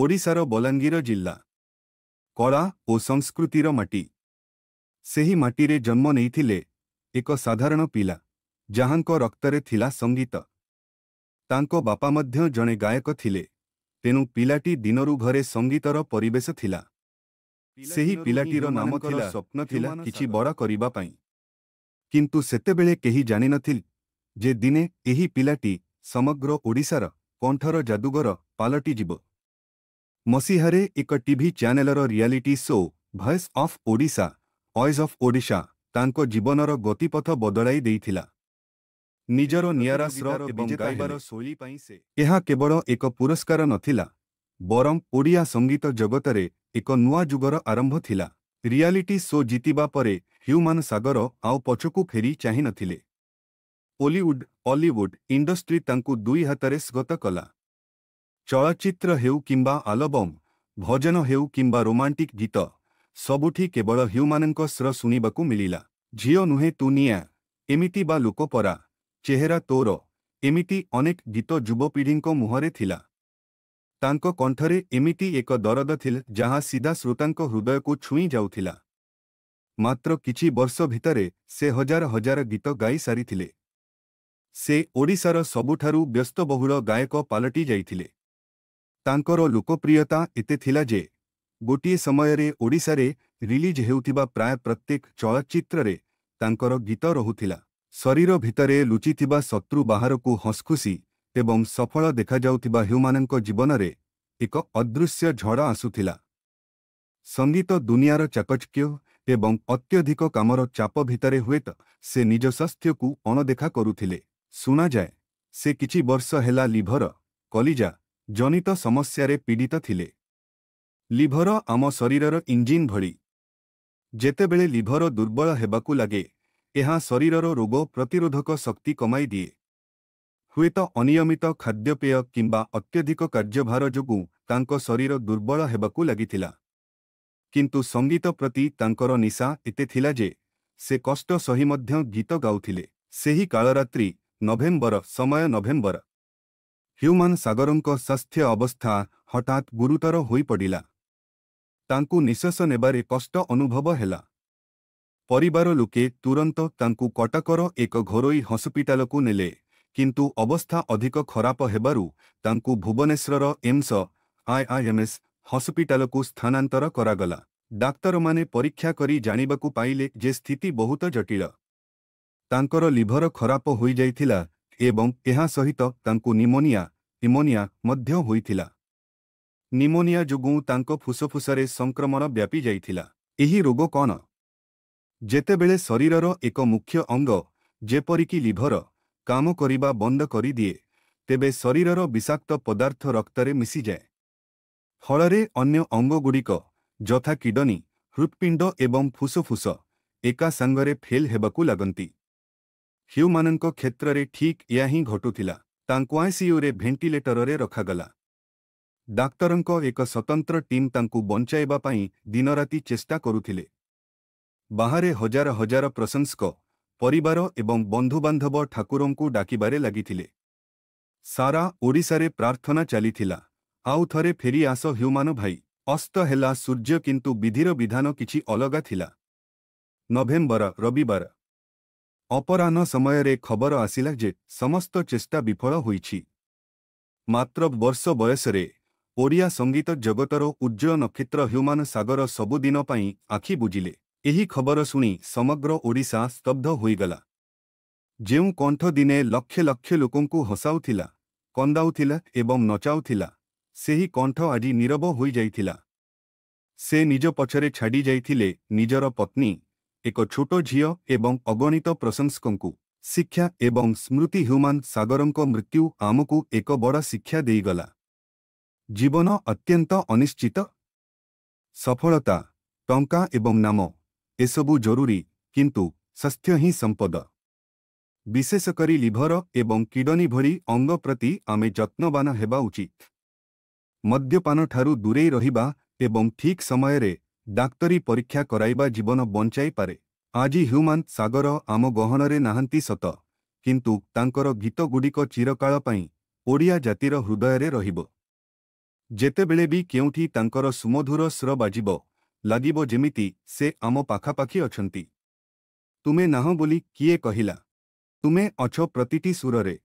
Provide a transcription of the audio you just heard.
ଓଡ଼ିଶାର ବଲାଙ୍ଗୀର ଜିଲ୍ଲା। କଳା ଓ ସଂସ୍କୃତିର ମାଟି। ସେହି ମାଟିରେ ଜନ୍ମ ନେଇଥିଲେ ଏକ ସାଧାରଣ ପିଲା, ଯାହାଙ୍କ ରକ୍ତରେ ଥିଲା ସଙ୍ଗୀତ। ତାଙ୍କ ବାପା ମଧ୍ୟ ଜଣେ ଗାୟକ ଥିଲେ, ତେଣୁ ପିଲାଟି ଦିନରୁ ଘରେ ସଙ୍ଗୀତର ପରିବେଶ ଥିଲା। ସେହି ପିଲାଟିର ନାମ ଥିଲା, ସ୍ୱପ୍ନ ଥିଲା କିଛି ବଡ଼ କରିବା ପାଇଁ। କିନ୍ତୁ ସେତେବେଳେ କେହି ଜାଣିନଥିଲେ ଯେ ଦିନେ ଏହି ପିଲାଟି ସମଗ୍ର ଓଡ଼ିଶାର କଣ୍ଠର ଯାଦୁଗର ପାଲଟିଯିବ। ମସିହାରେ ଏକ ଟିଭି ଚ୍ୟାନେଲର reality show voice of Odisha, voice of Odisha, ତାଙ୍କ ଜୀବନର ଗତିପଥ ବଦଳାଇ ଦେଇଥିଲା। ନିଜର ନିଆରା ସ୍ୱର ଏବଂ ଗାଇବାର ଶୈଳୀ ପାଇଁ ସେ ଏହା କେବଳ ଏକ ପୁରସ୍କାର ନଥିଲା, ବରଂ ଓଡ଼ିଆ ସଙ୍ଗୀତ ଜଗତରେ ଏକ ନୂଆ ଯୁଗର ଆରମ୍ଭ ଥିଲା। ରିଆଲିଟି ଶୋ ଜିତିବା ପରେ ହ୍ୟୁମାନ ସାଗର ଆଉ ପଛକୁ ଫେରି ଚାହିଁନଥିଲେ। ଓଲିଉଡ୍, ଅଲିଉଡ୍ ଇଣ୍ଡଷ୍ଟ୍ରି ତାଙ୍କୁ ଦୁଇ ହାତରେ ସ୍ୱାଗତ କଲା। ଚଳଚ୍ଚିତ୍ର ହେଉ କିମ୍ବା ଆଲବମ୍, ଭଜନ ହେଉ କିମ୍ବା ରୋମାଣ୍ଟିକ୍ ଗୀତ, ସବୁଠି କେବଳ ହ୍ୟୁମାନଙ୍କ ସ୍ୱର ଶୁଣିବାକୁ ମିଳିଲା। ଝିଅ ନୁହେଁ ତୁ ନିଆଁ, ଏମିତି ବା ଲୋକ ପରା, ଚେହେରା ତୋର, ଏମିତି ଅନେକ ଗୀତ ଯୁବପିଢ଼ିଙ୍କ ମୁହଁରେ ଥିଲା। ତାଙ୍କ କଣ୍ଠରେ ଏମିତି ଏକ ଦରଦ ଥିଲା ଯାହା ସିଧା ଶ୍ରୋତାଙ୍କ ହୃଦୟକୁ ଛୁଇଁ ଯାଉଥିଲା। ମାତ୍ର କିଛି ବର୍ଷ ଭିତରେ ସେ ହଜାର ହଜାର ଗୀତ ଗାଇ ସାରିଥିଲେ। ସେ ଓଡ଼ିଶାର ସବୁଠାରୁ ବ୍ୟସ୍ତବହୁଳ ଗାୟକ ପାଲଟି ଯାଇଥିଲେ। ତାଙ୍କର ଲୋକପ୍ରିୟତା ଏତେ ଥିଲା ଯେ ଗୋଟିଏ ସମୟରେ ଓଡ଼ିଶାରେ ରିଲିଜ୍ ହେଉଥିବା ପ୍ରାୟ ପ୍ରତ୍ୟେକ ଚଳଚ୍ଚିତ୍ରରେ ତାଙ୍କର ଗୀତ ରହୁଥିଲା। ଶରୀର ଭିତରେ ଲୁଚିଥିବା ଶତ୍ରୁ ବାହାରକୁ ହସଖୁସି ଏବଂ ସଫଳ ଦେଖାଯାଉଥିବା ହ୍ୟୁମାନଙ୍କ ଜୀବନରେ ଏକ ଅଦୃଶ୍ୟ ଝଡ଼ ଆସୁଥିଲା। ସଙ୍ଗୀତ ଦୁନିଆର ଚାକଚକ୍ୟ ଏବଂ ଅତ୍ୟଧିକ କାମର ଚାପ ଭିତରେ ହୁଏତ ସେ ନିଜ ସ୍ୱାସ୍ଥ୍ୟକୁ ଅଣଦେଖା କରୁଥିଲେ। ଶୁଣାଯାଏ, ସେ କିଛି ବର୍ଷ ହେଲା ଲିଭର, କଲିଜା ଜନିତ ସମସ୍ୟାରେ ପୀଡ଼ିତ ଥିଲେ। ଲିଭର ଆମ ଶରୀରର ଇଞ୍ଜିନ୍ ଭଳି। ଯେତେବେଳେ ଲିଭର ଦୁର୍ବଳ ହେବାକୁ ଲାଗେ, ଏହା ଶରୀରର ରୋଗ ପ୍ରତିରୋଧକ ଶକ୍ତି କମାଇ ଦିଏ। ହୁଏତ ଅନିୟମିତ ଖାଦ୍ୟପେୟ କିମ୍ବା ଅତ୍ୟଧିକ କାର୍ଯ୍ୟଭାର ଯୋଗୁଁ ତାଙ୍କ ଶରୀର ଦୁର୍ବଳ ହେବାକୁ ଲାଗିଥିଲା। କିନ୍ତୁ ସଙ୍ଗୀତ ପ୍ରତି ତାଙ୍କର ନିଶା ଏତେ ଥିଲା ଯେ ସେ କଷ୍ଟ ସହି ମଧ୍ୟ ଗୀତ ଗାଉଥିଲେ। ସେହି କାଳରାତ୍ରି, ନଭେମ୍ବର, ସମୟ ନଭେମ୍ବର, ହ୍ୟୁମାନ ସାଗରଙ୍କ ସ୍ୱାସ୍ଥ୍ୟ ଅବସ୍ଥା ହଠାତ୍ ଗୁରୁତର ହୋଇପଡ଼ିଲା। ତାଙ୍କୁ ନିଶ୍ୱାସ ନେବାରେ କଷ୍ଟ ଅନୁଭବ ହେଲା। ପରିବାର ଲୋକେ ତୁରନ୍ତ ତାଙ୍କୁ କଟକର ଏକ ଘରୋଇ ହସ୍ପିଟାଲକୁ ନେଲେ, କିନ୍ତୁ ଅବସ୍ଥା ଅଧିକ ଖରାପ ହେବାରୁ ତାଙ୍କୁ ଭୁବନେଶ୍ୱରର ଏମ୍ସ, ଆଇଆଇଏମ୍ଏସ୍ ହସ୍ପିଟାଲକୁ ସ୍ଥାନାନ୍ତର କରାଗଲା। ଡାକ୍ତରମାନେ ପରୀକ୍ଷା କରି ଜାଣିବାକୁ ପାଇଲେ ଯେ ସ୍ଥିତି ବହୁତ ଜଟିଳ। ତାଙ୍କର ଲିଭର ଖରାପ ହୋଇଯାଇଥିଲା ଏବଂ ଏହା ସହିତ ତାଙ୍କୁ ନିମୋନିଆ, ନିମୋନିଆ ମଧ୍ୟ ହୋଇଥିଲା। ନିମୋନିଆ ଯୋଗୁଁ ତାଙ୍କ ଫୁସଫୁସରେ ସଂକ୍ରମଣ ବ୍ୟାପି ଯାଇଥିଲା। ଏହି ରୋଗ କ'ଣ? ଯେତେବେଳେ ଶରୀରର ଏକ ମୁଖ୍ୟ ଅଙ୍ଗ, ଯେପରିକି ଲିଭର, କାମ କରିବା ବନ୍ଦ କରିଦିଏ, ତେବେ ଶରୀରର ବିଷାକ୍ତ ପଦାର୍ଥ ରକ୍ତରେ ମିଶିଯାଏ। ଫଳରେ ଅନ୍ୟ ଅଙ୍ଗଗୁଡ଼ିକ, ଯଥା କିଡନୀ, ହୃତ୍ପିଣ୍ଡ ଏବଂ ଫୁସଫୁସ, ଏକା ସାଙ୍ଗରେ ଫେଲ୍ ହେବାକୁ ଲାଗନ୍ତି। ହ୍ୟୁମାନଙ୍କ କ୍ଷେତ୍ରରେ ଠିକ୍ ଏହା ହିଁ ଘଟୁଥିଲା। ତାଙ୍କୁ ଆଇସିୟୁରେ ଭେଣ୍ଟିଲେଟରରେ ରଖାଗଲା। ଡାକ୍ତରଙ୍କ ଏକ ସ୍ୱତନ୍ତ୍ର ଟିମ୍ ତାଙ୍କୁ ବଞ୍ଚାଇବା ପାଇଁ ଦିନରାତି ଚେଷ୍ଟା କରୁଥିଲେ। ବାହାରେ ହଜାର ହଜାର ପ୍ରଶଂସକ, ପରିବାର ଏବଂ ବନ୍ଧୁବାନ୍ଧବ ଠାକୁରଙ୍କୁ ଡାକିବାରେ ଲାଗିଥିଲେ। ସାରା ଓଡ଼ିଶାରେ ପ୍ରାର୍ଥନା ଚାଲିଥିଲା, ଆଉ ଥରେ ଫେରି ଆସ ହ୍ୟୁମାନ ଭାଇ। ଅସ୍ତ ହେଲା ସୂର୍ଯ୍ୟ, କିନ୍ତୁ ବିଧିର ବିଧାନ କିଛି ଅଲଗା ଥିଲା। ନଭେମ୍ବର, ରବିବାର ଅପରାହ୍ନ ସମୟରେ ଖବର ଆସିଲା ଯେ ସମସ୍ତ ଚେଷ୍ଟା ବିଫଳ ହୋଇଛି। ମାତ୍ର ବର୍ଷ ବୟସରେ ଓଡ଼ିଆ ସଙ୍ଗୀତ ଜଗତର ଉଜ୍ଜ୍ୱଳ ନକ୍ଷତ୍ର ହ୍ୟୁମାନ ସାଗର ସବୁଦିନ ପାଇଁ ଆଖି ବୁଜିଲେ। ଏହି ଖବର ଶୁଣି ସମଗ୍ର ଓଡ଼ିଶା ସ୍ତବ୍ଧ ହୋଇଗଲା। ଯେଉଁ କଣ୍ଠ ଦିନେ ଲକ୍ଷ ଲକ୍ଷ ଲୋକଙ୍କୁ ହସାଉଥିଲା, କନ୍ଦାଉଥିଲା ଏବଂ ନଚାଉଥିଲା, ସେହି କଣ୍ଠ ଆଜି ନୀରବ ହୋଇଯାଇଥିଲା। ସେ ନିଜ ପଛରେ ଛାଡ଼ି ଯାଇଥିଲେ ନିଜର ପତ୍ନୀ, ଏକ ଛୋଟ ଝିଅ ଏବଂ ଅଗଣିତ ପ୍ରଶଂସକଙ୍କୁ। ଶିକ୍ଷା ଏବଂ ସ୍ମୃତି। ହ୍ୟୁମାନ ସାଗରଙ୍କ ମୃତ୍ୟୁ ଆମକୁ ଏକ ବଡ଼ ଶିକ୍ଷା ଦେଇଗଲା। ଜୀବନ ଅତ୍ୟନ୍ତ ଅନିଶ୍ଚିତ। ସଫଳତା, ଟଙ୍କା ଏବଂ ନାମ, ଏସବୁ ଜରୁରୀ, କିନ୍ତୁ ସ୍ୱାସ୍ଥ୍ୟ ହିଁ ସମ୍ପଦ। ବିଶେଷ କରି ଲିଭର ଏବଂ କିଡନୀ ଭଳି ଅଙ୍ଗ ପ୍ରତି ଆମେ ଯତ୍ନବାନ ହେବା ଉଚିତ। ମଦ୍ୟପାନଠାରୁ ଦୂରେଇ ରହିବା ଏବଂ ଠିକ୍ ସମୟରେ ଡାକ୍ତରୀ ପରୀକ୍ଷା କରାଇବା ଜୀବନ ବଞ୍ଚାଇପାରେ। ଆଜି ହ୍ୟୁମାନ ସାଗର ଆମ ଗହଣରେ ନାହାନ୍ତି ସତ, କିନ୍ତୁ ତାଙ୍କର ଗୀତଗୁଡ଼ିକ ଚିରକାଳ ପାଇଁ ଓଡ଼ିଆ ଜାତିର ହୃଦୟରେ ରହିବ। ଯେତେବେଳେ ବି କେଉଁଠି ତାଙ୍କର ସୁମଧୁର ସ୍ୱର ବାଜିବ, ଲାଗିବ ଯେମିତି ସେ ଆମ ପାଖାପାଖି ଅଛନ୍ତି। ତୁମେ ନାହଁ ବୋଲି କିଏ କହିଲା? ତୁମେ ଅଛ ପ୍ରତିଟି ସୁରରେ।